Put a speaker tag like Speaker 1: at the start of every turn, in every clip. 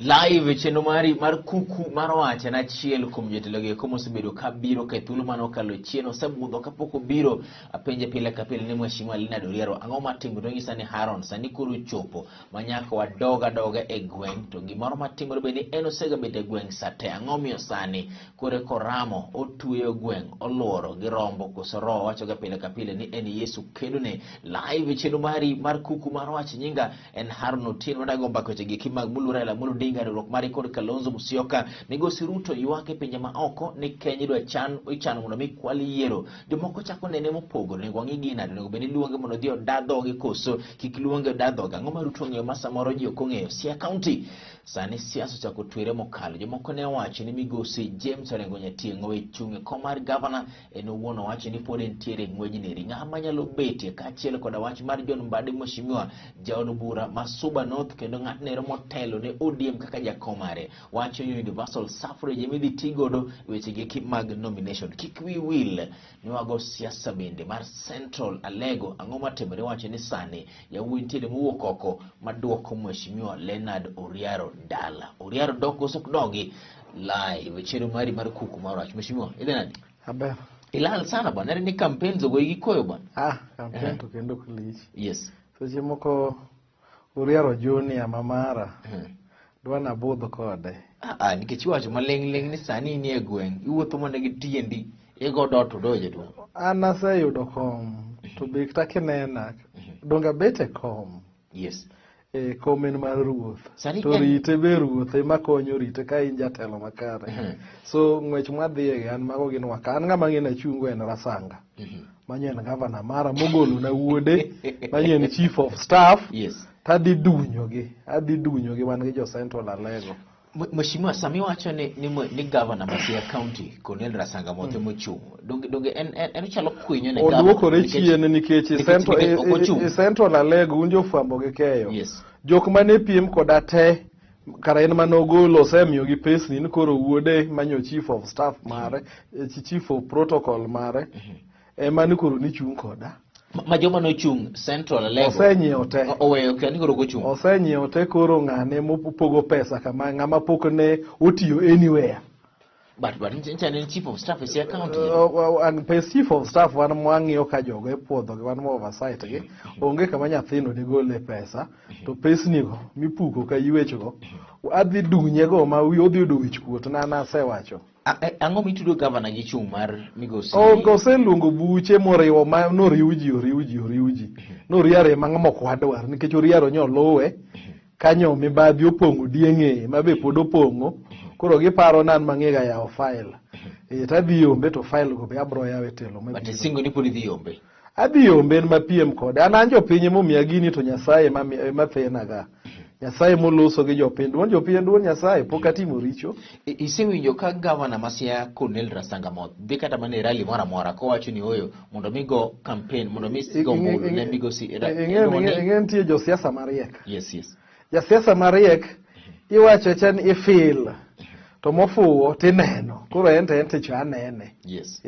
Speaker 1: Live chenro mari mar kuku mar wach en achiel kuom jotelo gi eko mosebedo ka biro ka e thuolo mane okalo chien osebudho kapok obiro. Apenje pile ka pile ni Mheshimiwa Leonard Oriero ang'o matimore? Onyisa ni Haron sani koro ochopo ma nyaka wadog adoga e gweng' to gimoro matimore be ni en osegabet e gweng' sa te. Ang'o miyo sani koro eka oramo otweyo gweng' oluoro gi rombo koso roho wachoga pile ka pile ni en Yesu kedone. Live chenro mari mar kuku mar wach nyinga en Harun Otieno wadago mbaka weche gi mag Mulu Raila Amolo Odinga riwruok mare kod Kalonzo Musyoka. Migosi Ruto ywak e pinje ma oko ni Kenya idwa chan ichano mondo mi kwal yiero. Jomoko chako nene mopogore onego wang'i gi nade onego bed ni luonge mondo odhi oda dhoge koso kik luonge oda dhoge. Ang'o ma Ruto ong'eyo ma samoro ji ok ong'eyo? Siaya County sani siasa ochako twere mokalo. Jomoko ne owacho ni migosi James Orengo Nyatieng' owe chung' e kom mar gavana En owuon owacho ni pod entiere e ng'wejni eri. Ng'a manyalo betie kaachiel koda wach mar John Mbadi Mheshimiwa jaod bura ma Suba North kendo ng'atno ero motelo ne ODM kaka jakom mare wacho ni universal suffrage ema idhi ti godo e weche gi mag nomination. Kik wi wil ni wago siasa bende mar Central Alego. Ang'o matimore? Wacho ni sani yawuoyi nitiere mowuok oko maduoko Mheshimiwa Leonard Oriaro dala. Oriaro dok koso ok dogi? Live chenro mari mar kuku mar wach. Mheshimiwa, idhi nade?
Speaker 2: Aber.
Speaker 1: Ilal sana bwana, ni campaigns ogoyi gi koyo bwana.
Speaker 2: Ah, campaign to kendo ok lich.
Speaker 1: Yes.
Speaker 2: Seche moko Uriaro Junior ma mara dwa nabudh kode.
Speaker 1: Ah, ah, nikech iwacho maling' ling' ni sani in e gweng', iwuotho mana gi tiendi, igo dot to doje duong'.
Speaker 2: An aseyudo kom to be kata kinena donge abet e kom.
Speaker 1: Yes.
Speaker 2: E, kom en mar ruoth.
Speaker 1: Sani
Speaker 2: To
Speaker 1: en-
Speaker 2: rite be ruoth ema konyo rite ka in jatelo makare. So ng'wech mwadhiye an mago gin waka. An ng'ama ng'e nachungo en Rasanga. Manyo en gavana mara mogolo na wuode, manyo en chief of staff.
Speaker 1: Yes.
Speaker 2: Tadhi dunyogi, adhi dunyogi wan gi jo Central Alego.
Speaker 1: Mheshimiwa, sami wacho ni governor ma Siaya County, Cornel Rasanga Mothe mochung'. Donge en ochalo kwinyo ne governor
Speaker 2: Oduokore chien nikech e Central,
Speaker 1: nikech ok ochung'.
Speaker 2: e Central Alego un jofwambo gi keyo.
Speaker 1: Yes.
Speaker 2: Jok mane piem koda te kara en mane ogolo osemiyogi pesni ni koro wuode manyo chief of staff mare, chief of protocol mare ema ni koro ni chung' koda.
Speaker 1: Ma joma nochung' Central Alego.
Speaker 2: Osenyiewo te.
Speaker 1: Oweyo kia ni koro ok ochung'.
Speaker 2: Osenyiewo te koro ng'ane mopogo pesa kama ng'ama pok ne otiyo anywhere.
Speaker 1: But ncha ne en chief of staff e Siaya County.
Speaker 2: An pes chief of staff wan mwang'iyo ka jogo ipuodho gi wan mo oversight gi onge kama nyathino digole pesa to pesnigo mipuko ka ywechgo adhi dunye go ma odhi yudo wich kuot na nasewacho.
Speaker 1: Ang'o mitudo gavana gi chung' mar migosi?
Speaker 2: Onge oseluongo buche moriwo ma noriw ji oriw ji oriw ji noriaro ema ng'ama ok wadwar nikech oriaro nyo luwe kanyo mibadhi opong'o dieng'eye ma be pod opong'o koro giparo ni an mang'ega yawo file e, tadhi yombe to file go be abro yawo e telo
Speaker 1: But
Speaker 2: mabiro.
Speaker 1: isingo ni pod idhi yombe.
Speaker 2: Adhi yombe en mapiem kode an an jopiny emomiya gini to Nyasaye ema thenaga Nyasaye moloso gi jopiny duond jopiny en duond Nyasaye pok atimo richo.
Speaker 1: Isewinjo ka gavana ma Siaya Cornel Rasanga Moth dhi kata mana e rally moro amora kowacho ni oyo mondo mi go campaign mondo mi go ombulu ne migosi
Speaker 2: Ing'e nitie josiasa mariek.
Speaker 1: Yes.
Speaker 2: Jasiasa mariek iwacho cha ni ifil to mofuwo tineno koro en to en tich anene.
Speaker 1: Yes.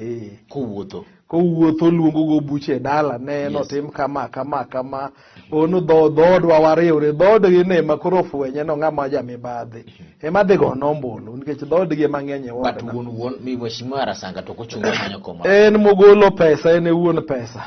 Speaker 1: Kowuotho.
Speaker 2: Kowuotho luongo go buche e dala ne notim kama kama kama ono dhoodwa wariwre dhoodgi ne ema koro ofwenye no ng'ama jamibadhi ema dhi go ombulu nikech dhoodgi ema ng'eny e
Speaker 1: But ward wuon mi Mheshimiwa Rasanga to ok ochung' manyo koma.
Speaker 2: En mogolo pesa en e wuon pesa.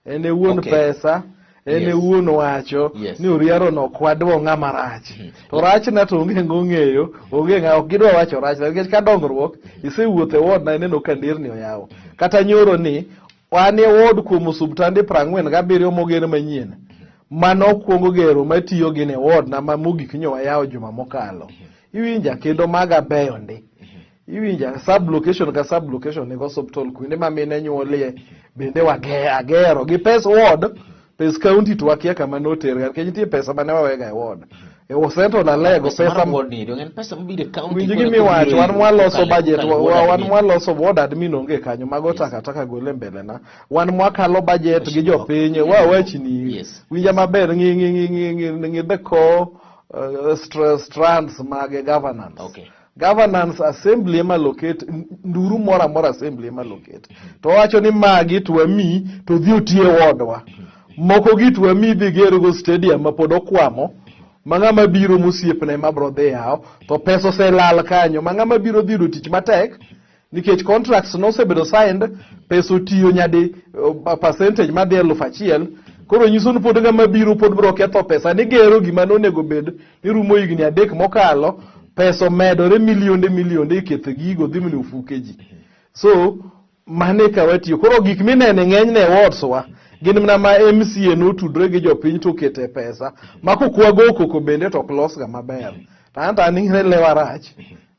Speaker 2: En e wuon pesa en e wuon wacho ni Oriaro no ok wadwa ng'ama rach. To rachna to onge ng'ong'eyo, onge ng'a ok gidwa wacho rachna nikech ka dongruok isewuotho e ward na ineno ka nderni oyaw. Kata nyoro ni wan e ward kuom osuptande 47 moger manyien mano okwongo gero matiyo gin e ward na ma mogik nyo wayawo juma mokalo. Iwinja kendo maga beyo ndi. Iwinja sub location ka sub location nigi osuptal kuonde ma mine nyuolie bende wage agero gi pes ward pes county to wakia kama noterga nikech nitie pesa mane wawega e ward e Central Alego
Speaker 1: Pesa mar ward ni dong en pesa mabiro e county
Speaker 2: winj
Speaker 1: koro
Speaker 2: gima iwacho wan mwaloso
Speaker 1: kokalo-
Speaker 2: budget
Speaker 1: kokalo ward
Speaker 2: wan
Speaker 1: admin.
Speaker 2: mwaloso ward admin onge kanyo mago taka taka gole mbele na wan mwakalo budget gi jopiny wawachni winja maber ng'i ng'i ng'i ng'i ng'i ng'i the core strands mag governance
Speaker 1: Okay.
Speaker 2: Governance assembly ema locate nduru moro amora assembly ema locate to wacho ni magi to wami to dhi otie wodwa moko gi to wami dhi gergo stadium ma pod okwamo. ma ng'ama biro mosiepne ema bro dhi yawo to pesa oselal kanyo ma ng'ama biro dhi yudo tich matek nikech contracts nosebedo signed pesa otiyo nyadi percentage madhi 1000. Koro nyiso ni pod ng'ama biro pod bro ketho pesa ni gero gima nonego bed ni rumo higni 3 mokalo, pesa omedore milionde milionde iketho gigo dhi mana e ofuke ji. So mano e ka watiyo. Koro gik minene ng'enyne e wards wa gin mana ma MCA notudre gi jopiny to okete pesa ma kokwago koko bende to ok losga maber. To an to an ing'e lewa rach,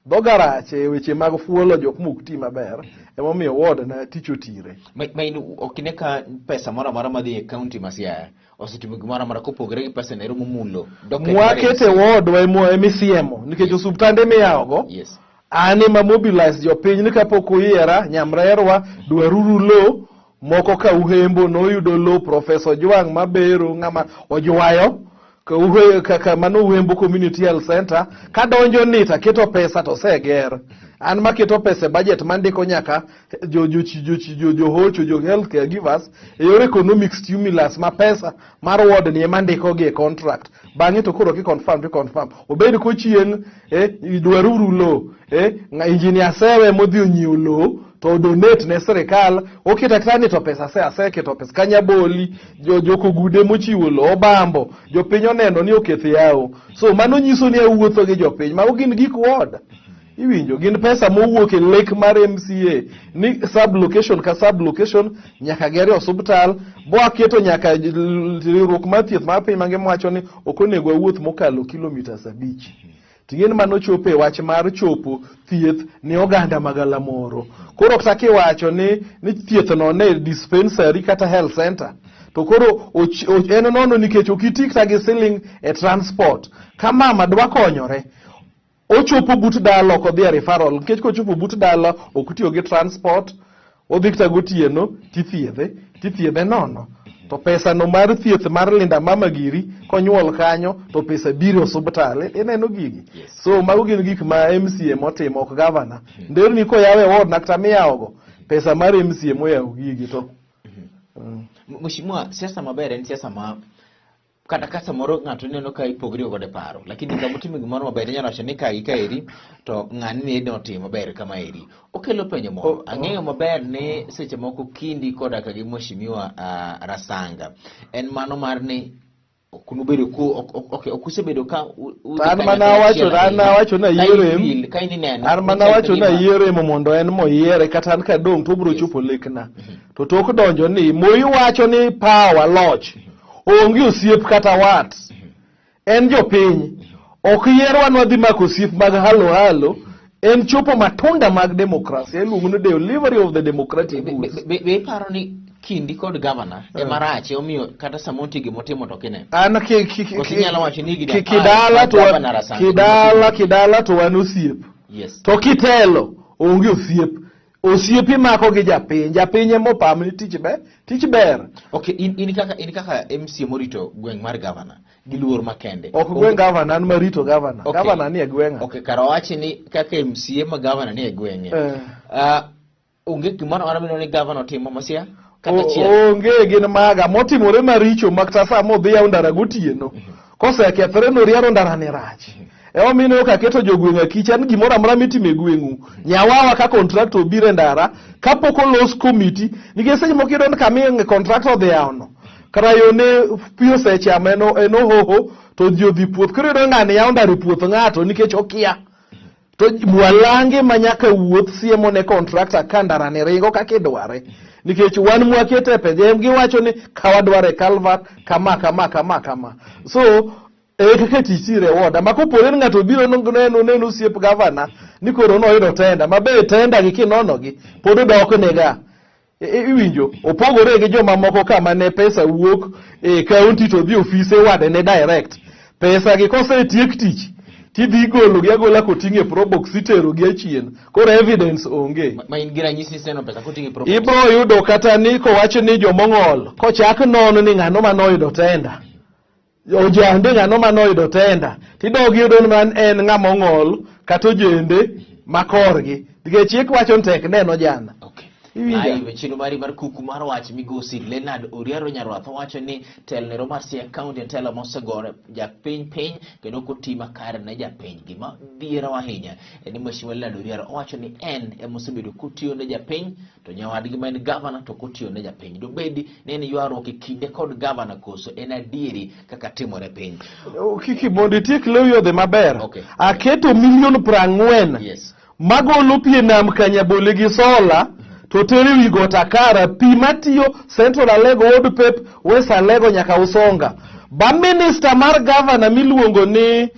Speaker 2: dhoga rach e weche mag fuolo jok mok ti maber, emomiyo ward na tich otire.
Speaker 1: Ma in ok ine ka pesa moro amora madhi e county ma Siaya osetimo gimoro amora kopogore gi pesa nero momulo docket mar
Speaker 2: Mwakete
Speaker 1: MCA.
Speaker 2: ward wa emisiemo nikech osuptande miyawogo An ema mobilize jopiny ni kapok uyiera nyamrerwa dwaruru lo moko ka Uhembo noyudo lo Professor Ojwang' mabero ng'ama ojwayo ka uhe, kaka mano Uhembo Community Health Center kadonjo ni to aketo pesa to oseger. An maketo pesa e budget mandiko nyaka jo jo jo jo johocho jo health care givers e yor economic stimulus ma pesa mar ward ni ema ndiko gi e contract bang'e to koro ki confirm to confirm obed kochieng' eh, dwaruru lo eh, engineer Sewe modhi onyiewo lo to donate ne sirikal oketo aketa ni to pesa ase aseketo pesa kanyaboli jo jokogude mochiwo lo obambo jopiny oneno ni oketh yawo so mano nyiso ni awuotho gi jopiny mago gin gik ward iwinjo gin pesa mowuok e lek mar MCA ni sub location ka sub location nyaka gerie osuptal bo aketo nyaka riwruok mar thieth mar piny mangima wacho ni ok onego wawuoth mokalo kilomitas 5 ting'eni mano chopo e wach mar chopo thieth ne oganda magalamoro koro kata kiwacho ni ni thieth no ne dispensary kata health center to koro en nono nikech ok iti kata gi siling e transport ka mama dwa konyore ochopo but dala ok odhi e referral nikech kochopo but dala ok otiyo gi transport odhi kata gotieno tithiedhe tithiedhe nono to pesa no mar thieth mar Linda Mama giri konyuol kanyo to pesa biro e osuptal ineno gigi so mago gin gik ma MCA motimo ok gavana nderni koyaw e ward na kata miyawogo pesa mar MCA moyawo gigi to
Speaker 1: Mheshimiwa, siasa maber en siasa ma kata ka samoro ng'ato ineno ka ipogri godo e paro, lakini kama otimo gimoro maber inyalo wacho ni ka gi kaeri to ng'ani ni notimo maber kama eri. Okelo penjo moro. Ang'eyo maber ni seche moko kindi koda ka gi Mheshimiwa Rasanga en mano mar ni ok nubedo ku ok ok ok ok usebedo ka
Speaker 2: udhi An mana awacho an awacho ni
Speaker 1: Ka
Speaker 2: ayie rem.
Speaker 1: in ka in ineno
Speaker 2: An mana
Speaker 1: ochal
Speaker 2: awacho ni
Speaker 1: ka gima-
Speaker 2: ayie remo mondo en moyiere kata an kadong' to obiro chopo lekna. To tok donjo ni Moi wacho ni power loch onge osiep kata wat. En jopiny. Ok yierwa nwadhi mako osiep mag halo halo. En chopo matunda mag demokrasia iluongo ni delivery of the democratic goods.
Speaker 1: Be iparo ni kindi kod gavana ema rach omiyo kata sama nitie gimotimo to ok ine?
Speaker 2: An
Speaker 1: Koso inyalo wacho ni higni 10
Speaker 2: kidala
Speaker 1: mag
Speaker 2: to
Speaker 1: gavana Rasanga
Speaker 2: kidala kidala to wan osiep.
Speaker 1: Yes.
Speaker 2: To kitelo onge osiep. Osiep imako gi japiny, japiny ema opam ni tich ber, tich ber.
Speaker 1: Okay, in kaka MCA morito gweng' mar gavana gi luor makende.
Speaker 2: Ok gweng' gavana, an marito gavana.
Speaker 1: Okay.
Speaker 2: Gavana ni e gweng'a.
Speaker 1: Okay, kara wachi ni kaka MCA ma gavana ni e gweng'e. Onge gimoro amora mineno ni gavana otimo masia? Kata achiel.
Speaker 2: Onge gin maga motimore maricho ma kata sama odhi yawo ndara gotieno. Kosekethore noriero ndara ni rach. Emomiyo ineno ka aketo jogweng' akicha ni gimoro amora mitimo e gweng'u nyawawa ka contractor obiro e ndara kapok olos komiti nikech seche moko iyudo ni kama contractor odhi yawono kara yo ne pi osechamo en ohoho to ji odhi puoth koro iyudo ni ng'ani yawo ndara e puoth ng'ato nikech okia to mwalange ma nyaka wuoth siemo ne contractor ka ndara ni ringo kaka idware nikech wan mwakete e pesa giwacho ni ka wadware culvert kama kama kama kama so e kaka tich tire e woda ma kopore ni ng'ato obiro neno neno osiep gavana ni koro noyudo tenda ma be tenda gi kinono gi pod odok nega iwinjo opogore gi joma moko kama ne pesa wuok e kaunti to dhi ofise wade ne direct pesa gi kosetiek tich tidhi golo gi agola koting'e probox itero gi achien koro evidence onge
Speaker 1: Ma in gi ranyisi iseneno pesa koting'e probox.
Speaker 2: Ibro yudo kata ni kowach ni jomong'ol kochak non ni ng'ano manoyudo tenda ojande ng'ano manoyudo tenda tidog iyudo ni man en ng'ama ong'ol kata ojende ma korgi nikech chik wacho ni tek neno jana.
Speaker 1: Okay.
Speaker 2: Iwinja?
Speaker 1: Live chenro mari mar kuku mar wach migosi Leonard Oriaro Nyarwath owacho ni telnero mar Siaya County en telo mosegore japiny piny kendo ok oti makare ne japiny. Gima dhierawa ahinya en ni Mheshimiwa Leonard Oriaro owacho ni en ema osebedo kotiyo ne japiny to nyawadgi ma en gavana to ok otiyo ne japiny. Dobedi ni en ywaruok e kinde kod gavana koso en adieri kaka timore piny.
Speaker 2: Kiki mondo itiek lewi odhi maber.
Speaker 1: Okay.
Speaker 2: Aketo milion 40.
Speaker 1: Yes.
Speaker 2: Magolo pi e nam Kanyaboli gi sola to tero ewi got Akara, pi matiyo Central Alego, Old Pep, West Alego nyaka Usonga. Ba minister mar gavana miluongo ni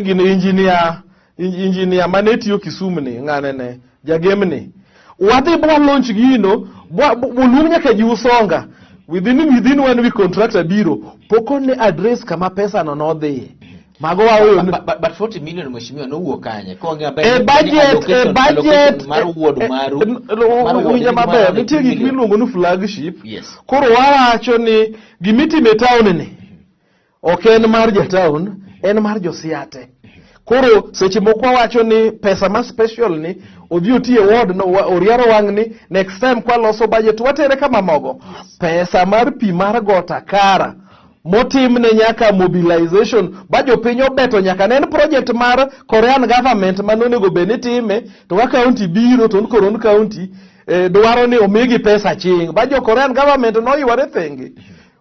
Speaker 2: gini engineer, engineer mane tiyo Kisumu ni, ng'ane ne, Jagemni. Wadhi bwa launch gino, boluong nyaka ji Usonga. Within 1 week contractor biro, pok one address kama pesa no nodhiye. Mago waweyo ni-
Speaker 1: But 40 million mheshimiwa nowuok kanye? Kong'e maber
Speaker 2: E
Speaker 1: ni
Speaker 2: budget, e
Speaker 1: allocation-
Speaker 2: budget,
Speaker 1: allocation mar wuod maru. Mar wuod
Speaker 2: winja
Speaker 1: ni
Speaker 2: maber,
Speaker 1: mar
Speaker 2: nitie gik
Speaker 1: million.
Speaker 2: miluongo ni flagship.
Speaker 1: Yes.
Speaker 2: Koro wawacho ni gimitimo e town ni ok en mar ja town, en mar josiate. Koro seche moko wawacho ni pesa ma special ni odhi oti e ward no, oriaro wang' ni next time kwa loso budget watere kama mogo. Pesa mar pi mar got Akara motimne nyaka mobilization ba jopiny obeto nyaka ne en project mar Korean government mane onego bed ni time to ka county biro to koro on county dwaro ni omigi pesa ching ba jo Korean government noyware thenge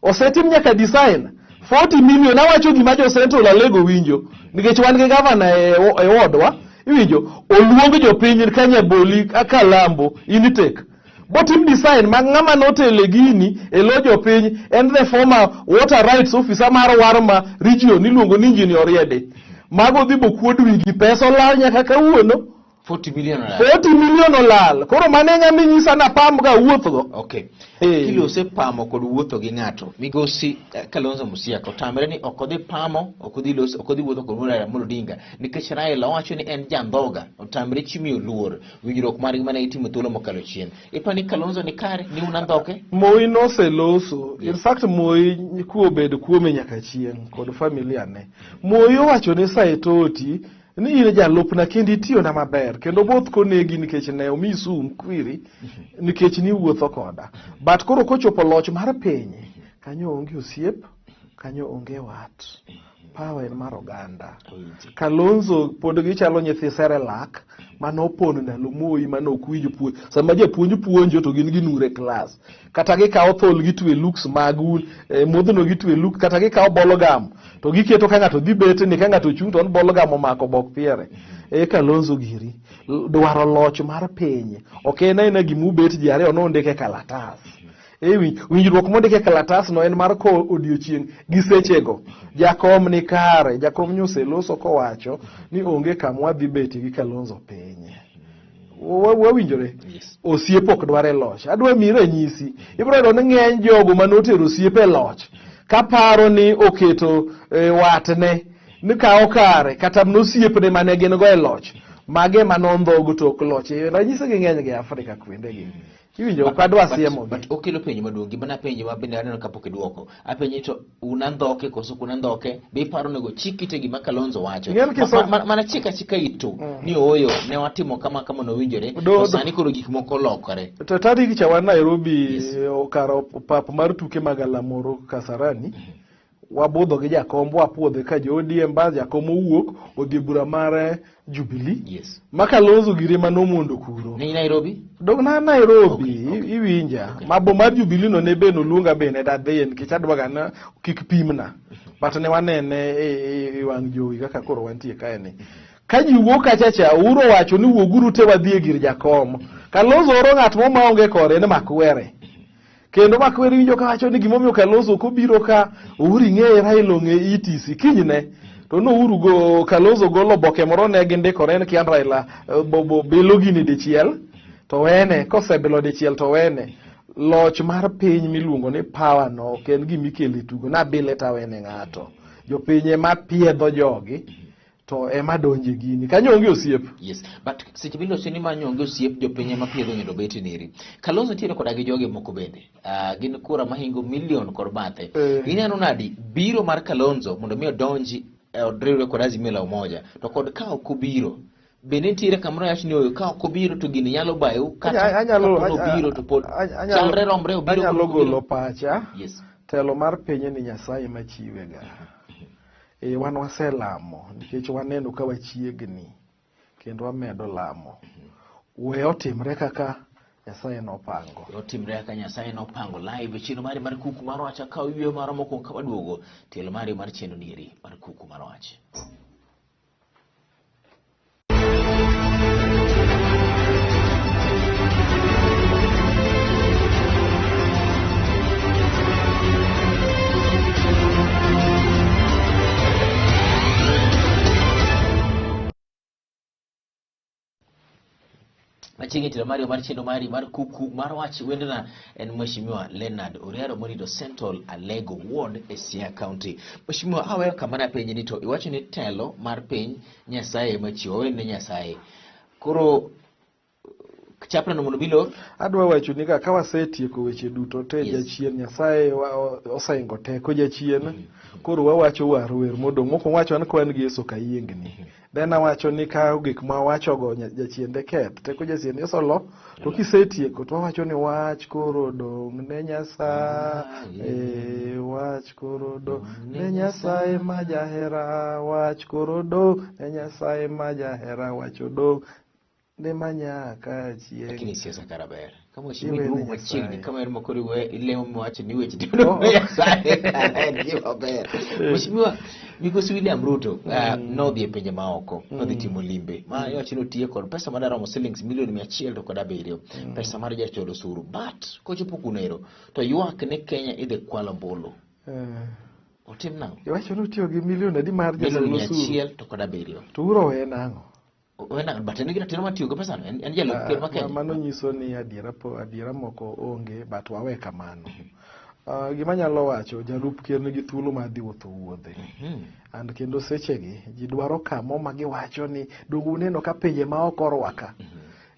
Speaker 2: osetim nyaka design 40 million awacho gima jo Central Alego winjo nikech wan gi governor e wodwa iwinjo oluong jopiny Kanyaboli Kalambo intake botim design ma ng'ama notele gini e lo jopiny en the former water rights officer mar Warma region iluongo ni Engineer Oriede. Mago dhi bokuod wigi pesa olal nyaka kawuono.
Speaker 1: 40 million olal.
Speaker 2: 40 million olal. Koro mano e ng'ama inyisa napam ga wuothgo.
Speaker 1: Okay. Kili osepamo kod wuotho gi ng'ato. Migosi Kalonzo Musyoka otamre ni ok odhi pamo, ok odhi loso, ok odhi wuotho kod Raila Amolo Odinga nikech Raila owacho ni en jandhoga, otamre chimiyo luor winjruok margi mane gitimo thuolo mokalo chien. Iparo ni Kalonzo ni kare, ni un andhoke?
Speaker 2: Moi noseloso. In fact Moi kuo obed kuome nyaka chieng' kod familia ne. Moi owacho ne Saitoti ni in jalupna kendo itiyona maber kendo both konegi nikech ne omiyi sum kwiri nikech niwuotho koda. But koro kochopo loch mar piny, kanyo onge osiep, kanyo onge wat. Power en mar oganda. Kalonzo pod gichalo nyithi Cerelac mane opono ndalo Moi mane ok winj puonj. Sama japuonj puonjo to gin ginure klas. Kata gikawo thol gitwe looks mag un, modhno gitwe look, kata gikawo bologam to giketo ka ng'ato dhi betni, ka ng'ato chung' to on bologam omako bok piere. E Kalonzo giri dwaro loch mar piny. Ok en aena gima ubet ji ariyo nondike kalatas. E winjruok mondik e kalatas no en mar ko odiochieng' gi sechego. Jakom ni kare, jakom nyoseloso kowacho ni onge kama wadhi betie gi Kalonzo piny. Wawinjore?
Speaker 1: Yes.
Speaker 2: Osiep ok dwar e loch. Adwa miyi ranyisi. Ibiro yudo ni ng'eny jogo mane otero osiep e loch kaparo ni oketo watne ni kawo kare kata nosiepne mane gin go e loch. Mage ema nondhogo tok loch. Ranyisi gi ng'eny gi Afrika kuondegi. Iwinjo, ok adwa siemo gi.
Speaker 1: But okelo penjo maduong', gima napenjo ma bende aneno kapok idwoko. Apenji to un andhoke koso ok un andhoke? Be iparo onego chik ite gima Kalonzo wacho?
Speaker 2: Ing'e ni kiso-
Speaker 1: Mana chik achika itu ni ooyo, ne watimo kama kama nowinjore, to sani koro gik moko olokore.
Speaker 2: To tarik cha wan Nairobi,
Speaker 1: Yes.
Speaker 2: kar pap mar tuke mag Alamoro Kasarani. Wabudho gi Jakom, wapuodhe ka jo ODM bas Jakom owuok odhi e bura mar Jubilee.
Speaker 1: Yes.
Speaker 2: Ma Kalonzo gire ma nomondo kuro.
Speaker 1: Ni Nairobi?
Speaker 2: Dog na Nairobi,
Speaker 1: Okay, okay.
Speaker 2: iwinja.
Speaker 1: Okay.
Speaker 2: Mabo mar Jubilee no ne be noluonga be ne dadhiye nikech adwaga na kik pimna. But ne wanene e wang' jowi kaka koro wantie kae ni. Ka ji wuok kacha cha, Uhuru owacho ni wuoguru te wadhi e gir Jakom. Kalonzo oro ng'at mo maonge kode ni Makwere. Kendo Makwere winjo kawacho ni gimomiyo Kalonzo ok obiro ka Uhuru ing'eye Raila ong'e ETC kinyne to no Uhuru go Kalonzo golo oboke moro ne gindikore ni kian Raila bilo gini dichiel to wene kosebilo dichiel to wene loch mar piny miluongo ni power no ok en gima ikelo e tugo nabile tawene ng'ato jopiny ema piedho jogi to ema donje gini kanyo onge osiep.
Speaker 1: Yes, but seche miloso ni manyo onge osiep jopiny ema piedho nyundo beti niri. Kalonzo nitiere koda gi joge moko bende. Gin kura mahingo milion kod bathe. Ineno nadi biro mar Kalonzo mondo mi odonji e od riwre kod Azimio la Umoja to kod ka ok obiro. Be nitiere kamoro yach ni oyo ka ok obiro to gini nyalo bayou kata
Speaker 2: Anyalo
Speaker 1: kapo obiro to pod chalre romre obiro
Speaker 2: anyalo
Speaker 1: kod obiro.
Speaker 2: golo pacha.
Speaker 1: Yes.
Speaker 2: Telo mar piny ni Nyasaye machiwega. E, wan waselamo nikech waneno ka wachiegni kendo wamedo lamo. We otimre kaka Nyasaye nopango.
Speaker 1: Otimre kaka Nyasaye nopango live e chenro mari mar kuku mar wach akaw yweyo mara mokwongo ka waduogo tielo mari mar chenro nieri mar kuku mar wach. Machiegni telo mari mar chenro mari mar kuku mar wach wendena en Mheshimiwa Leonard Oriaro morito Central Alego Ward e Siaya County. Mheshimiwa, aweyo kamano apenji ni to iwacho ni telo mar piny Nyasaye ema chiwo, wawene Nyasaye. Koro chaplano mondo bilor
Speaker 2: Adwa wacho ni ka wasetieko weche duto te
Speaker 1: Yes.
Speaker 2: jachien Nyasaye oseingo teko jachien koro wawacho war wer modong' mokwongo wacho ni ka wan gi Yesu ok ayiengni then awacho ni ka gik ma wawachogo jachien de keth teko jachien osolo to kisetieko to wawacho ni wach koro dong' ne Nyasaye wach koro dong' ne Nyasaye ma jahera wach koro dong' ne Nyasaye ma jahera wach odong' ne manyaka chieng'
Speaker 1: lakini siasa kara ber kama mheshimiwa
Speaker 2: Iwene
Speaker 1: iduogo machiegni
Speaker 2: Nyasaye.
Speaker 1: kama en makoro iwe ilemo miwacho ni weche duto Nyasaye kara en gima ber mheshimiwa migosi William Ruto nodhi e pinje maoko nodhi timo limbe ma iwacho ni otiye kod pesa madaromo silings milion 107 pesa mar jachol osuru but kochopo kuno ero to ywak ni Kenya idhi kwal ombulu otim nang'o
Speaker 2: Iwacho ni otiyo gi milion adi mar
Speaker 1: milion
Speaker 2: jachol
Speaker 1: mia
Speaker 2: osuru
Speaker 1: achiel to kod abiriyo
Speaker 2: to uro weye nang'o?
Speaker 1: Wena, but en gi ratiro mar tiyo gi pesano en jalup ker ma Kenya
Speaker 2: Mano nyiso ni adiera po adiera moko onge but wawe kamano. Gima anyalo wacho jalup ker nigi thuolo mar dhi wuotho wuodhe. And kendo sechegi ji dwaro kamo ma giwacho ni donge uneno ka pinje ma oko orwaka.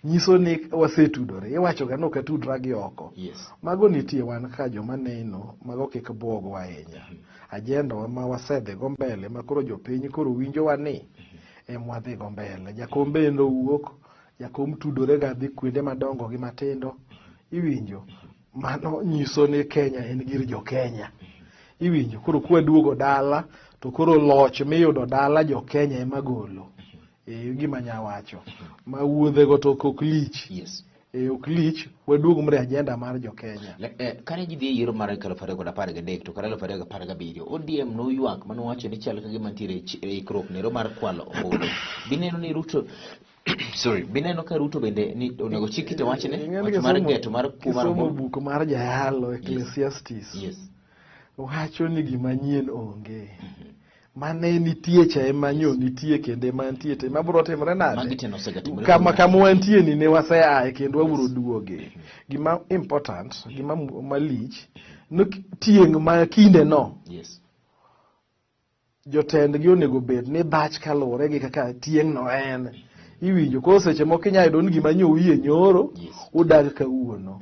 Speaker 2: Nyiso ni wasetudore. Iwacho ga ni ok atudra gi oko.
Speaker 1: Yes.
Speaker 2: Mago nitie wan ka joma neno mago kik bwogwa ahinya. Agenda wa ma wasedhi go mbele ma koro jopiny koro winjowa ni ema wadhigo mbele. Jakom bende owuok, jakom tudore ga dhi kuonde madongo gi matindo. Iwinjo? Mano nyiso ni Kenya en gir jo Kenya. Iwinjo? Koro kwaduogo dala to koro loch miyudo dala jo Kenya ema golo. E gima anya wacho. Ma wuodhego to ok lich.
Speaker 1: Yes.
Speaker 2: E ok lich, waduog mre agenda mar jo Kenya.
Speaker 1: Kane ji dhi e yiero mar 2013 to kata 2017, ODM noywak manowacho ni chal ka gima nitiere ikruok nero mar kwalo ombulu. Bineno ni Ruto sorry, bineno ka Ruto bende ni onego chik ite wachne, wach mar geto mar kuo mar
Speaker 2: Kisomo
Speaker 1: ombulu.
Speaker 2: buk mar jayalo Ecclesiastes.
Speaker 1: Yes.
Speaker 2: Wacho ni gima nyien onge. Mane nitie cha ema nyo nitie kendo ema nitie te ma biro timore nade?
Speaker 1: Magi te nosegatimore.
Speaker 2: Kama wantie ni ne waseaye kendo wabiro duoge. Gima important, gima malich, no tieng' ma kinde no.
Speaker 1: Yes.
Speaker 2: Jotendgi onego bed ni dhach kaluwore gi kaka tieng' no en. Iwinjo koro seche moko inyalo yudo ni gima nyo uyie nyoro,
Speaker 1: Yes.
Speaker 2: udag kawuono.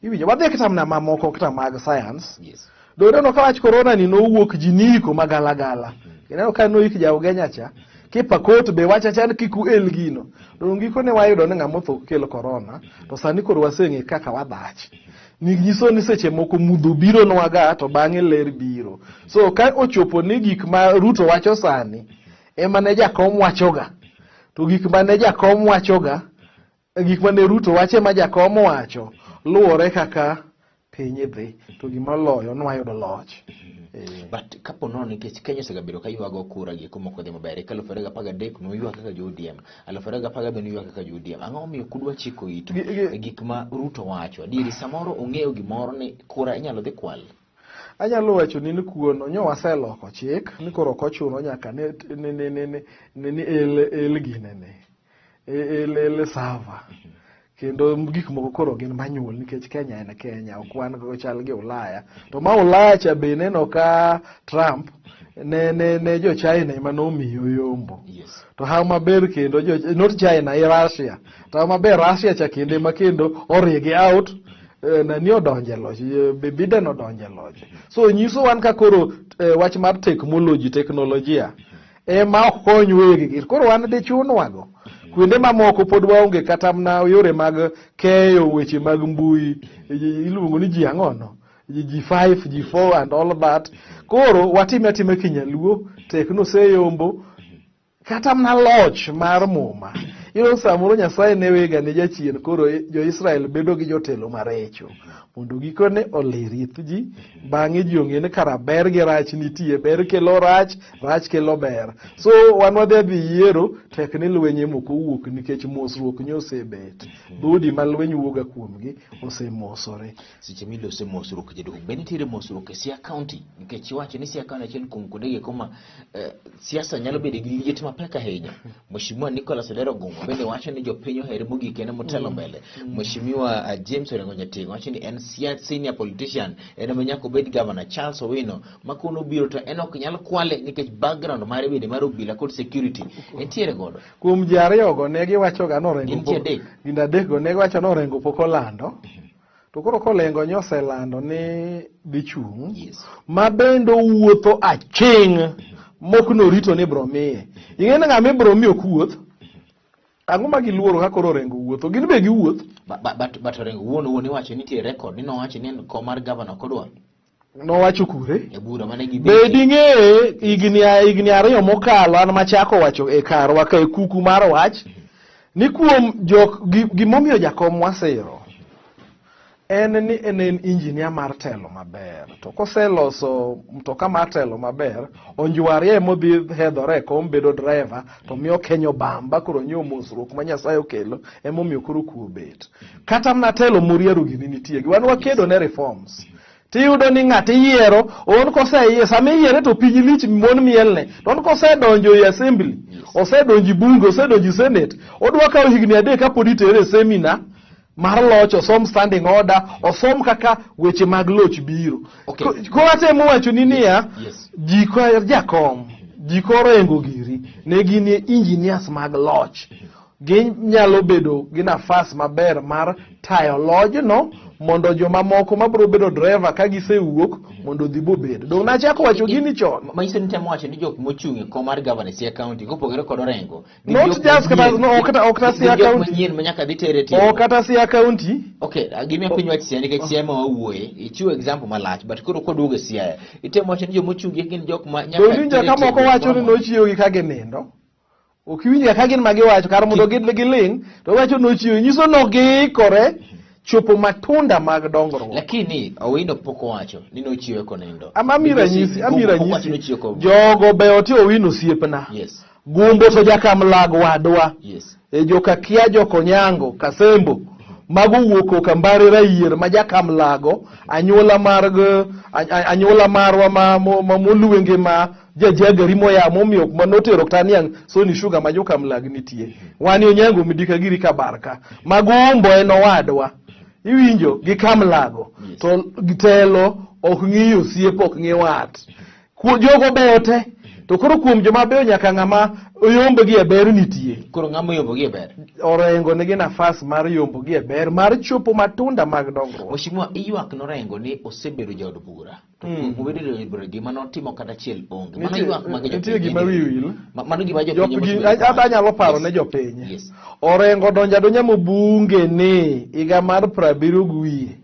Speaker 2: Iwinjo wadhi kata mana mamoko kata mag science.
Speaker 1: Yes.
Speaker 2: Doneno ka wach corona ni nowuok ji niiko magalagala. Ineno ka noik ja Ugenya cha, Kipakot be wacha chan kik uel gino. To gikone wayudo ni ng'ama otho ok kel corona, to sani koro waseng'e kaka wadhach. Nyiso ni seche moko mudho biro nwaga to bang'e ler biro. So ka ochopo ni gik ma Ruto wacho sani ema ne jakom wachoga, to gik ma ne jakom wachoga, gik ma ne Ruto wacho ema jakom wacho, luwore kaka piny dhi, to gima oloyo nwayudo loch.
Speaker 1: But kapo nono nikech Kenya osegabedo ka ywago kura gi kuma ok odhi maber. E 2013 noywak kaka jo ODM, 2017 noywak kaka jo ODM. Ang'o momiyo kudwa chiko itu e gik ma Ruto wacho? Adieri samoro ong'eyo gimoro ni kura inyalo dhi kwal.
Speaker 2: Anyalo wacho ni kuono nyo waseloko chik ni koro ok ochuno nyaka ni el ginene. El server. Kendo gik moko koro gin manual nikech Kenya en Kenya, ok wan go chal gi Ulaya. To ma Ulaya cha be neno ka Trump ne jo China ema nomiyo yombo.
Speaker 1: Yes.
Speaker 2: To haw maber kendo jo, not China, i Russia. To haw maber Russia cha kendo ema kendo origi out, nani odonje loch, Biden odonje loch. So nyiso wan ka koro wach mar technology, teknolojia ema ok kony wegi. Koro wan dichunwago. Kuonde mamoko pod waonge kata mana yore mag keyo weche mag mbui, iluongo ni ji ang'ono, G5, G4 and all that. Koro watime atima kinyaluo, tek noseyombo kata mana loch mar muma. Iyudo samoro Nyasaye ne wega ne jachien, koro jo-Israel bedo gi jotelo maricho mondo gikone olir ith ji, bang'e ji ong'e ni kara ber gi rach nitie, ber kelo rach, rach kelo ber. So wan wadhi adhi yiero, tek ni lwenye mok owuok nikech mosruok nyo osebet. Dhoudi ma lweny wuoga kuomgi osemosore.
Speaker 1: Seche milose mosruok jaduong', be nitiere mosruok e Siaya County? Nikech iwacho ni Siaya County achiel kuom kuonde gieko ma siasa nyalo bedo gi liet mapek ahinya. Mheshimiwa Nicholas Odero Gumbo bende wacho ni jopiny ohere mogik en motelo mbele. Mheshimiwa James Orengo Jateng wacho ni en senior politician, en ema nyaka obed governor. Charles Owino ma kono obiro to en ok nyal kwale nikech background mare bende mar obila kod security entiere godo.
Speaker 2: Kuom ji ariyogo ne giwachoga ni Orengo
Speaker 1: Gin ji adek.
Speaker 2: Gin adekgo ne giwacho ni Orengo pok olando. To koro kolengo nyoselando ni dhi chung', ma bende owuotho aching' mok norito ni ibro miye. Ing'e ni ng'ama ibro mi ok wuoth. Ang'o ma giluoro ka koro Orengo wuotho? Gin be giwuoth.
Speaker 1: But Orengo wuon owuon iwacho ni nitie record ni nowacho ni en kom mar governor ok odwar.
Speaker 2: Nowacho kure?
Speaker 1: E bura mane
Speaker 2: gibetie. Be ding'e higni 2 mokalo an machako wacho e karwa ka e kuku mar wach ni kuom jok gimomiyo jakom wasiro en ni en en injinia mar telo maber, to koseloso mtoka mar telo maber, onjwarie modhi hedhore e kom bedo driver to miyo Kenya obamba koro nyiewo mosruok ma Nyasaye okelo, emomiyo koro kuo bet. Kata mana telo moriero gini nitie, wan wakedo ne reforms. Tiyudo ni ng'at iyiero, on koseiye, sama iyiere to piny lich mon mielne, to on kosedonjo e assembly, osedonjo e bunge, osedonjo e senate, odwa kawo higni 3 kapod itere e seminar mar loch, osom standing order, osom kaka weche mag loch biro. Koro atemo wacho ni niya, ji ko jakom, ji korengo giri, ne gin engineers mag loch. Ginyalo bedo gi nafas maber mar tayo lojno mondo jomamoko mabiro bedo driver ka gisewuok mondo odhi bobed. Dong' nachako wacho gini chon.
Speaker 1: Manyiso ni temo wacho ni jok mochung' e kom mar governor e Siaya County kopogore kod Orengo.
Speaker 2: Not just kata no ok kata Siaya County.
Speaker 1: Manyien ma nyaka dhi tere tiyo.
Speaker 2: Ok kata Siaya County.
Speaker 1: Okay, gimiyo piny wach Siaya nikech Siaya ma wawuoye. Ichiwo example malach but koro koduogo e Siaya. Itemo wacho ni joma ochung' gin jok ma
Speaker 2: nyaka. Donjo ka moko wacho ni nochiewogi ka ginindo. Ok iwinj ka gin ma giwacho kar mondo giling' to wacho nochiewo nyiso no giikore chopo matunda mag dongruok.
Speaker 1: Lakini Owino pok owacho ni nochiewe konindo.
Speaker 2: Ama ami ranyisi, ami ranyisi. Jogo be oti Owino osiepna.
Speaker 1: Yes.
Speaker 2: Gumbo to jakamlag wadwa.
Speaker 1: Yes.
Speaker 2: E joka Kia Jokonyango, Kasembo. Mago wuok Okambare Rayier ma jakamlago, anyuola mar anyuola marwa ma moluenge ma jajagari moya momiyo manotero kata niang' Sony Sugar ma jokamlag nitie. Wan Onyango Midika giri Kabarka. Magumbo en owadwa. Iwinjo gi kamlago. To telo ok ng'i osiep ok ng'i wat. Jogo beyo te. To koro kuom joma beyo nyaka ng'ama oyombo gi e ber nitie.
Speaker 1: Koro ng'ama oyombo gi e ber?
Speaker 2: Orengo nigi nafas mar yombo gi e ber mar chopo matunda mag dongruok.
Speaker 1: Mheshimiwa, ywak norengo ni osebedo jaod bura. To obedo jaod bura gima notimo kata achiel onge. Mano ywak mag jopiny.
Speaker 2: Nitie gima wiyi wil.
Speaker 1: Mano gima jopiny.
Speaker 2: Anyalo paro ne jopiny. Orengo donjo adonja mobunge ni higa mar 70 gi wiye.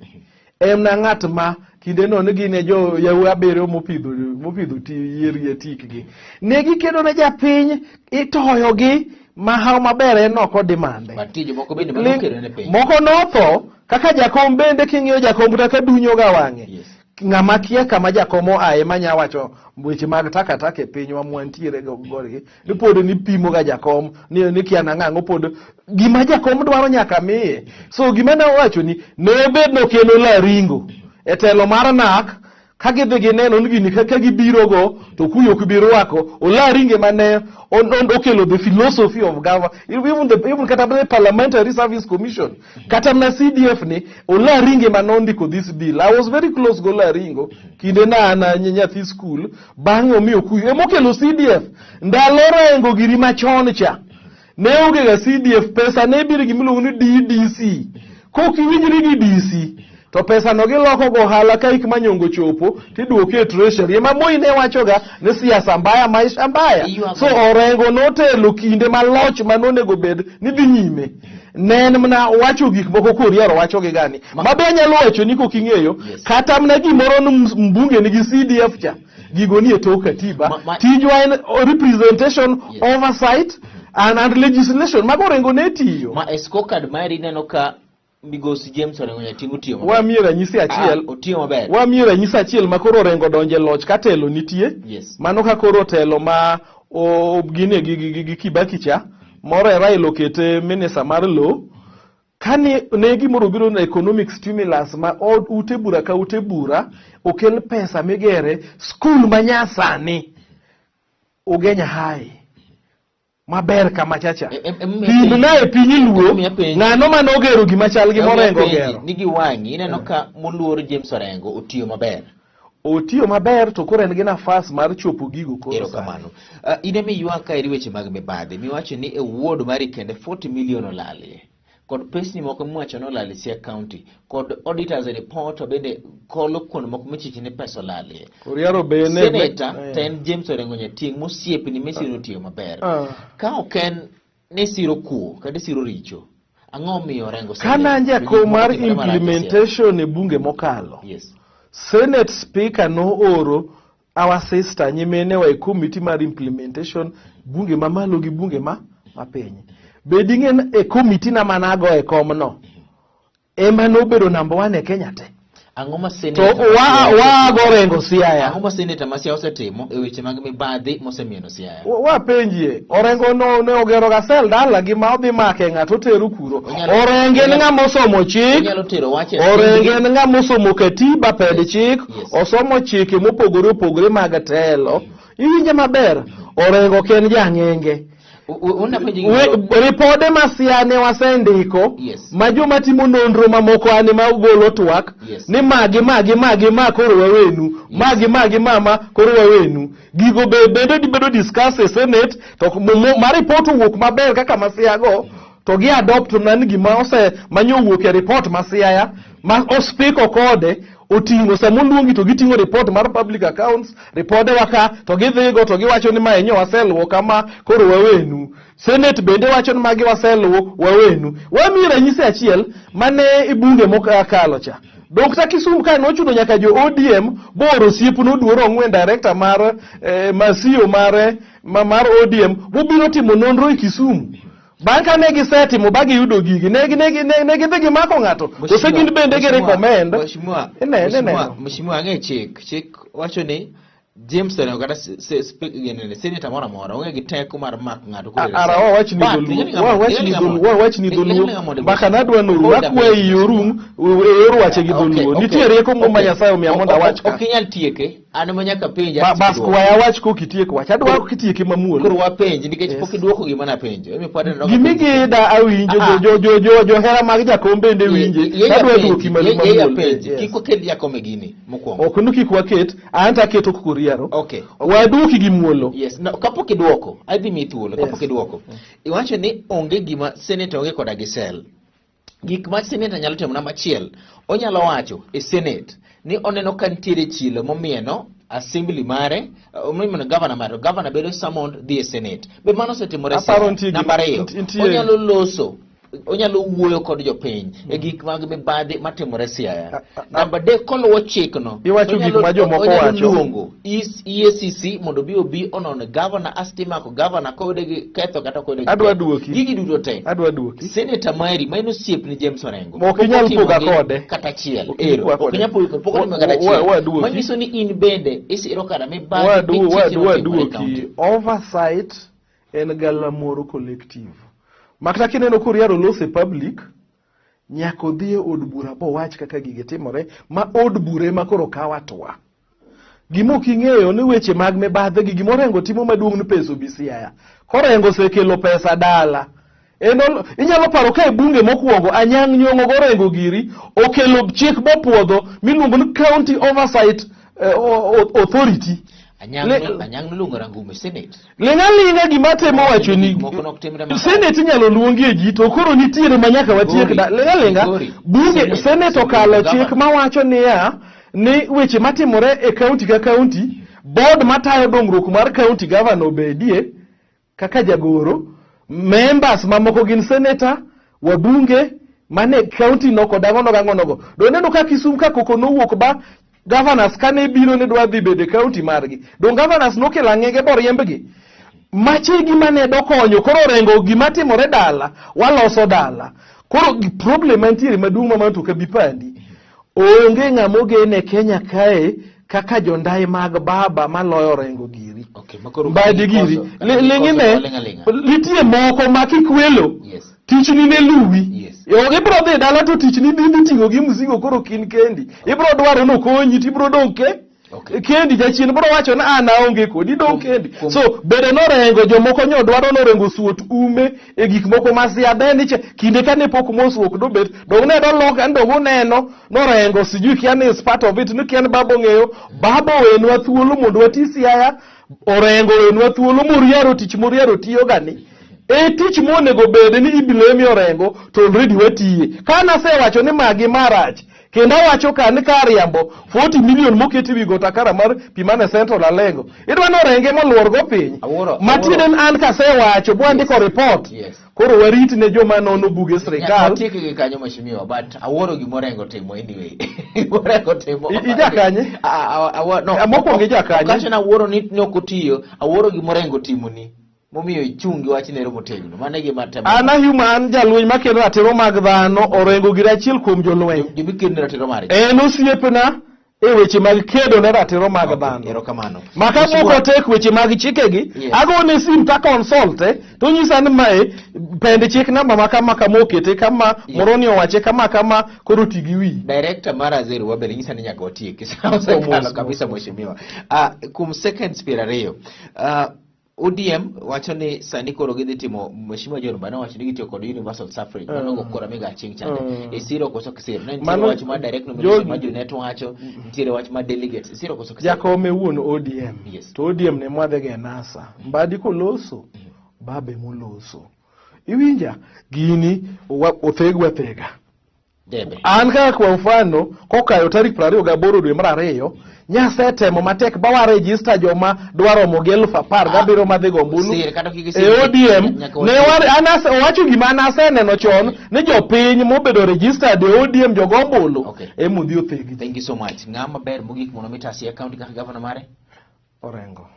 Speaker 2: En na ng'at ma kindeno ne gin e jo yawuoyi 7 mopidho yier e tikgi. Ne gikedo ne japiny, itoyogi mahaw maber en ok odimande. Moko notho kaka jakom bende king'iyo jakom kata dunyo ga wang'e. Ng'ama kia kama jakom oaye manya wacho weche mag takataka e pinywa mwantiere godgi ni pod nipimo ga jakom ni kia nang'ang'o pod gima jakom dwaro nyaka miye. So gima ne owacho ni ne obed nokelo laringo e telo mar NAC ka gidhi gineno ni gini ka gibirogo to kuyo ok bi rwako olaringe mane okelo the philosophy of government even kata the Parliamentary Service Commission kata mana CDF ni olaringe mane ondiko this bill. I was very close go Olaringo kinde na an nyathi school, bang'e omiyo kuyo emokelo CDF ndalo Orengo giri machon cha ne onge ga CDF, pesa ne biro gimiluongo ni DDC kok iwinjri gi DC. To pesa no giloko go ohala ka hik manyongo chopo tiduoke e treasury. Ema Moi ne wachoga ni siasa mbaya maisha mbaya.
Speaker 1: Iywago.
Speaker 2: So Orengo notelo kinde ma loch manonego bed ni dhi nyime. Ne en mana wacho gik moko koriero wacho gi gani. Ma be anyalo wacho ni kok ing'eyo kata mana gimoro ni mbunge nigi CDF cha. Gigo ni e tok katiba. Tijwa en representation, oversight and legislation. Mago Orengo ne tiyo.
Speaker 1: Ma e scorecard mari ineno ka Migosi James Orengo Nyating' otiyo maber.
Speaker 2: Wamiye ranyisi achiel.
Speaker 1: Ah, otiyo maber.
Speaker 2: Wamiye ranyisi achiel ma koro Orengo donje loch ka telo nitie.
Speaker 1: Yes.
Speaker 2: Mano ka koro telo ma o gine gi, gi, gi, gi Kibaki cha moro e Raila okete minista mar lowo. Kane ne gimoro obiro na economic stimulus ma od ute bura ka ute bura okel pesa migere skul ma nyasani Ugenya High maber kama chacha. Pimna e piny Luo ng'ano mane ogero gima chal gi morengo ogero.
Speaker 1: Nigi wang'i ineno ka moluor James Orengo otiyo maber.
Speaker 2: Otiyo maber to koro en gi nafas mar chopo gigo koro.
Speaker 1: Erokamano. In ema iywak ka eri weche mag mibadhi miwacho ni e ward mari kende 40 million olalie. Kod pesni moko miwacho ni olal e Siaya County kod auditors report to bende kolo kuond moko michiche ni pesa olalie.
Speaker 2: Oriaro be ne
Speaker 1: Senator to en James Orengo Nyatieng' mosiepni misiro tiyo maber. Ka ok en ni siro kuo kata siro richo, ang'o omiyo Orengo
Speaker 2: Ka an jakom mar implementation e bunge mokalo.
Speaker 1: Yes.
Speaker 2: Senate Speaker nooro our sister nyimenewa e committee mar implementation bunge mamalo gi bunge ma mapiny. Be ding'e ni e committee na manago e komno ema nobedo number one e Kenya te.
Speaker 1: Ang'o ma
Speaker 2: To
Speaker 1: senator
Speaker 2: wa waago Orengo Siaya.
Speaker 1: Ang'o ma senator ma Siaya osetimo e weche mag mibadhi mosemieno Siaya?
Speaker 2: Wapenjie, Orengo no ne ogero ga sel dala gi ma odhi make ng'ato otero kuro. Orengo en ng'ama osomo chik.
Speaker 1: Onyalo tero wach e
Speaker 2: Orengo en ng'ama osomo katiba ped chik, osomo chike mopogore opogore mag telo. Iwinje maber, Orengo ok en jang'enge. Ripode ma Siaya ne wasendiko ma joma timo nonro mamoko an ema golo twak ni magi magi magi ma koro wawenu magi magi ma ma koro wawenu gigo be bende gibedo discuss e senate to ma report owuok maber kaka ma Siaya go to gi adopt na ni gima ose manyo owuok e report ma Siaya ma ospiko kode oting'o sama oluongi to giting'o report mar public accounts ripode wa ka to gidhigo to giwacho ni mae nyo waseluwo kama koro wawenu senate bende wacho ni magi waseluwo wawenu wamiyi ranyisi achiel mane e bunge mokalo cha Dr. Kisumu ka nochuno nyaka jo ODM booro osiep noduoro ong'wen director mar Masio mar ODM bobiro timo nonro e Kisumu. Bang' ka ne gisetimo ba giyudo gigi, ne gidhi gimako ng'ato, kose gin bende gi recommend.
Speaker 1: Mheshimiwa, ang'e chik. Chik wacho ni James Orengo kata senator moro amora onge gi teko mar mako ng'ato koro
Speaker 2: Ara wawach ni dholuo, wawach ni dholuo, wawach ni dholuo. Mbaka nadwa noru, akwayi iorum e yor wache gi dholuo. Nitie rieko moro ma Nyasaye omiya mondo awach ka.
Speaker 1: Ok inyal tieke. An ema nyaka penj.
Speaker 2: Bas kwaya awach kok itieko wach. Adwa kitieke mamuol.
Speaker 1: Koro wapenj nikech pok idwoko gima napenjo. Emi pod aneno.
Speaker 2: Gimigida awinjo jo jo jo johera mag jakom bende winje. Adwa dwoki mamuol.
Speaker 1: Kik waket jakom e gini mokwongo.
Speaker 2: Ok nu kik waket, an to aketo Kuriaro.
Speaker 1: Okay.
Speaker 2: Waduoki gi muolo.
Speaker 1: Yes. No, kapok idwoko, adhi miyi thuolo kapok idwoko. Iwacho ni onge gima senator onge koda gi sel. Gik ma senator nyalo timo namba achiel, onyalo wacho e senate ni oneno ka nitiere chilo momieno assembly mare, omieno governor mare, governor bedo summoned dhi e senate. Be mano osetimore?
Speaker 2: Aparo nitie
Speaker 1: Namba ariyo, onyalo loso, onyalo wuoyo kod jopiny e gik mag mibadhi matimore Siaya. Namba adek, koluwo chikno,
Speaker 2: iwacho gik ma jomoko
Speaker 1: onyalo
Speaker 2: wacho.
Speaker 1: luongo EACC mondo obi obi onon governor asto imako governor koyude gi ketho kata koyude gi
Speaker 2: Adwa
Speaker 1: ketho.
Speaker 2: duoki.
Speaker 1: Gigi duto te.
Speaker 2: Adwa duoki.
Speaker 1: Senator Mary ma en osiepni James Orengo.
Speaker 2: Ok inyal
Speaker 1: pok otimo
Speaker 2: poga
Speaker 1: gi
Speaker 2: kode.
Speaker 1: Kata achiel.
Speaker 2: Ok inyal
Speaker 1: Ero.
Speaker 2: poga
Speaker 1: Ok
Speaker 2: kode.
Speaker 1: inyal poga kode. Pok otimo kata achiel.
Speaker 2: Waduoki.
Speaker 1: Manyiso ni in bende isiro kara mibadhi michiche matimore e
Speaker 2: Waduoki.
Speaker 1: county.
Speaker 2: Oversight en galamoro collective. Makata kineno Kuriaro lose public, nyaka odhi e od bura bowach kaka gigi timore, ma od bura ema koro kawo atwa. Gima ok ing'eyo ni weche mag mibadhi gi gima Orengo timo maduong' ni pesa obi Siaya. Korengo osekelo pesa dala. En inyalo paro ka e bunge mokwongo Anyang' Nyong'o gorengo giri okelo chik bopuodho miluongo ni County Oversight Authority.
Speaker 1: Anyang'
Speaker 2: Le-
Speaker 1: no- Anyang' noluongo Rangum e Senate.
Speaker 2: Ling' aling'a gima temo wacho ni
Speaker 1: Gik moko nok timre makare.
Speaker 2: Senate inyalo luongie ji to koro nitiere ma nyaka watiek
Speaker 1: Migori.
Speaker 2: da ling' aling'a
Speaker 1: Migori.
Speaker 2: bunge
Speaker 1: Senate.
Speaker 2: Senate okalo
Speaker 1: Governor.
Speaker 2: chik mawacho niya ni weche matimore e kaunti ka kaunti board matayo dongruok mar kaunti governor obedie kaka jagoro members mamoko gin senator wabunge mane county no kod ang'ono gang'ono go do neno ka Kisumu ka koko nowuok ba governors kane biro ne dwa dhi bedo e county margi dong governors nokelo ang'enge boriembgi mache gima ne dokonyo koro orengo gima timore dala waloso dala koro problem mantiere maduong' ma manto kabi pandi onge ng'ama ogene Kenya kae kaka jondai mag baba maloyo Orengo giri.
Speaker 1: Okay, makoro
Speaker 2: Mbadi giri. Ling'ine, nitie moko ma kikwelo,
Speaker 1: Yes.
Speaker 2: tichni ne luwi.
Speaker 1: Yes.
Speaker 2: Yo, ibro dhi dala to tichni dhi dhi ting'o gi mzigo koro ok in kendi. Ibro dwaro nokonyi to ibro dong' ke
Speaker 1: Okay.
Speaker 2: kendi jachien bro wacho ni an aonge kodi idong' kendi.
Speaker 1: Kuom-
Speaker 2: So bede norengo jomoko nyo dwaro norengo suot ume e gik moko ma siadhe ni kinde kane pok mosruok dobet dong ne dolok en dong uneno norengo sijui kia ni is part of it ni kia ni baba ong'eyo baba owenwa thuolo mondo wati Siaya Orengo owenwa thuolo Moriaro tich Moriaro tiyoga ni e tich monego bed ni iblame Orengo to already watiye ka nasewacho ni magi marach kendo awacho ka ni kar riambo 40 million moketi wi got akara mar pi mane Central Alengo idwa ni Orenge moluor go piny
Speaker 1: Awuoro,
Speaker 2: matiende
Speaker 1: awuoro.
Speaker 2: ni an kasewacho bwandiko report
Speaker 1: Yes.
Speaker 2: koro warit ne joma nono buge sirikal
Speaker 1: Watiek gi kanyo mheshimiwa, but awuoro gima Orengo timo anyway. Orengo timo.
Speaker 2: Ija kanye?
Speaker 1: No.
Speaker 2: Mokwongo ija kanye?
Speaker 1: Okacho na awuoro ni ne ok otiyo, awuoro gima Orengo timo ni. Momiyo ichung' gi wachni ero motegno. Mano e gima temo.
Speaker 2: An a human jalweny makelo ratiro mag dhano Orengo gir achiel kuom jolweny
Speaker 1: Joma ratiro margi.
Speaker 2: En osiepna e weche mag kedo ne ratiro mag dhano.
Speaker 1: Erokamano.
Speaker 2: Ma kapok otek weche mag chikegi,
Speaker 1: Yes.
Speaker 2: agone sim ta consulte, to onyisa ni mae pend chik namba ma kama kama okete kama,
Speaker 1: Yes.
Speaker 2: moro ni owache kama kama, koro ti gi wiyi.
Speaker 1: Director mar Azeru Wabel nyisa ni nyaka watieki. Sa osekalo
Speaker 2: Mos,
Speaker 1: kabisa mheshimiwa. Kuom seconds 20. ODM wacho ni sani koro gidhi timo Mheshimiwa John Mbadi wacho ni gitiyo kod universal suffrage mano go kora miga chieng' chande isiro koso kisiro ne nitiere wach mar direct nomination ma Junet wacho nitiere wach mar delegates isiro koso kisiro
Speaker 2: Jakom e wuon ODM
Speaker 1: Yes.
Speaker 2: To ODM ne mwadhega e NASA Mbadi koloso babe moloso iwinja gini othegwa thega
Speaker 1: Debe.
Speaker 2: An kaka kwa mfano kokayo tarik 28 dwe mar ariyo nyasetemo matek ba wa register joma dwa romo gi 17,000 madhi go ombulu
Speaker 1: Sir, kata kik
Speaker 2: e
Speaker 1: isir,
Speaker 2: ODM
Speaker 1: nyaka
Speaker 2: ne
Speaker 1: watiek.
Speaker 2: an owacho gima an aseneno chon ni jopiny mobedo registered e ODM jogo ombulu
Speaker 1: Okay.
Speaker 2: emodhi othegi.
Speaker 1: Thank you so much. Ng'ama ber mogik mondo mi ta Siaya County kaka governor mare?
Speaker 2: Orengo.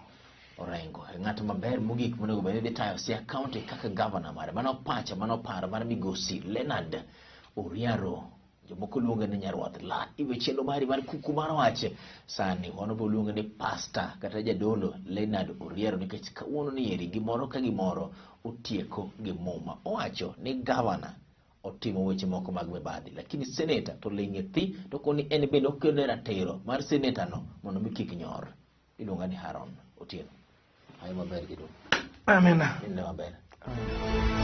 Speaker 1: Orengo. E ng'at maber mogik monego bed ni dhi tayo Siaya County kaka governor mare. Mano pacha, mano paro mar migosi Leonard Oriaro. Jomoko luonge ni Nyarwath La. Iwe chenro mari mar kuku mar wach. Sani wan obo luonge ni pastor kata jadolo Leonard Oriaro nikech kawuono ni eri gimoro ka gimoro otieko gi muma. Owacho ni governor otimo weche moko mag mibadhi, lakini senator to ling' e thi to koni en bende okedo ne ratiro mar senator no mondo mi kik nyor. Iluonga ni Haron Otieno. Ayo maber jadolo.
Speaker 2: Amina.
Speaker 1: Nindo maber.
Speaker 2: Amina.